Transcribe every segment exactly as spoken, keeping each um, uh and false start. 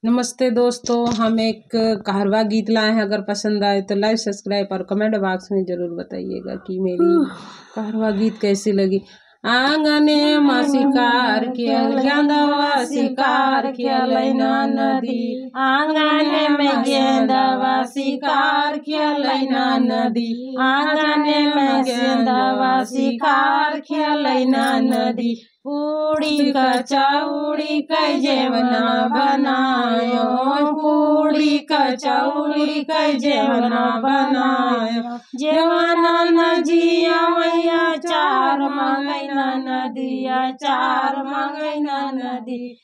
नमस्ते दोस्तों, हम एक कहरवा गीत लाए हैं। अगर पसंद आए तो like, subscribe और comment box में जरूर बताइएगा कि मेरी कहरवा गीत कैसी लगी। आंगने में शिकार खेल गेंदवा, शिकार खेलै ननदी। आंगने में गेंदवा, शिकार खेलै ननदी। आंगने में गेंदवा, शिकार खेलै ननदी। पूड़ी कचौड़ी कै जेवना बनायो, पूड़ी कचौड़ी कै जेवना बनायो। जेवना नदिया मैया चार मांगै ननदिया, चार मांगै ननदी।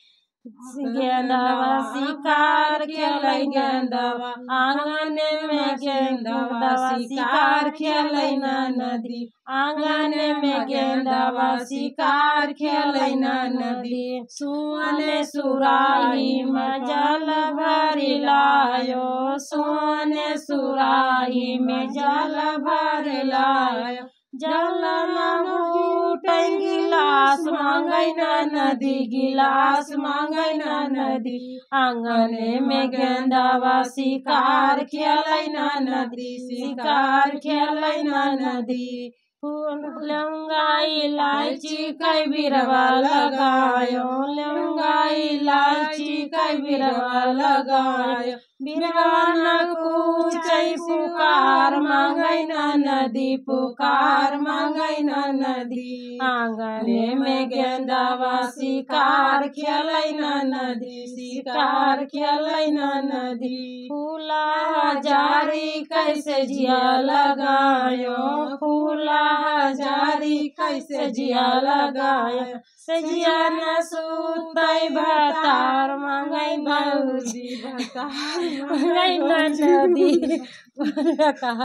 गेंदवा शिकार खेलै गेंदवा, आंगने में गेंदवा शिकार खेलै ननदी। आंगने में गेंदवा शिकार खेलै ननदी। सोने सुराही में जल भरि लायो, सोने सुराही में जल भरि लायो। जल न घूटै गिलास मांगै ननदी, गिलास मांगै ननदी। आंगने में गेंदवा शिकार खेलै ननदी, शिकार खेलै ननदी। फूल लौंगा इलायची कै बिरवा लगायो, लौंगा इलायची कै बिरवा लगायो। बिरवा न कुचै पुकार मांगै ननदी, पुकार मांगै ननदी। आंगने में गेंदवा शिकार खेलै ननदी, शिकार खेलै ननदी। फूला हजारी कै सेजिया लगायो, फूला हजारी कै सेजिया लगायो। सेजिया न सुतै भतार मांगै भौजी, भतार मांगै ननदी।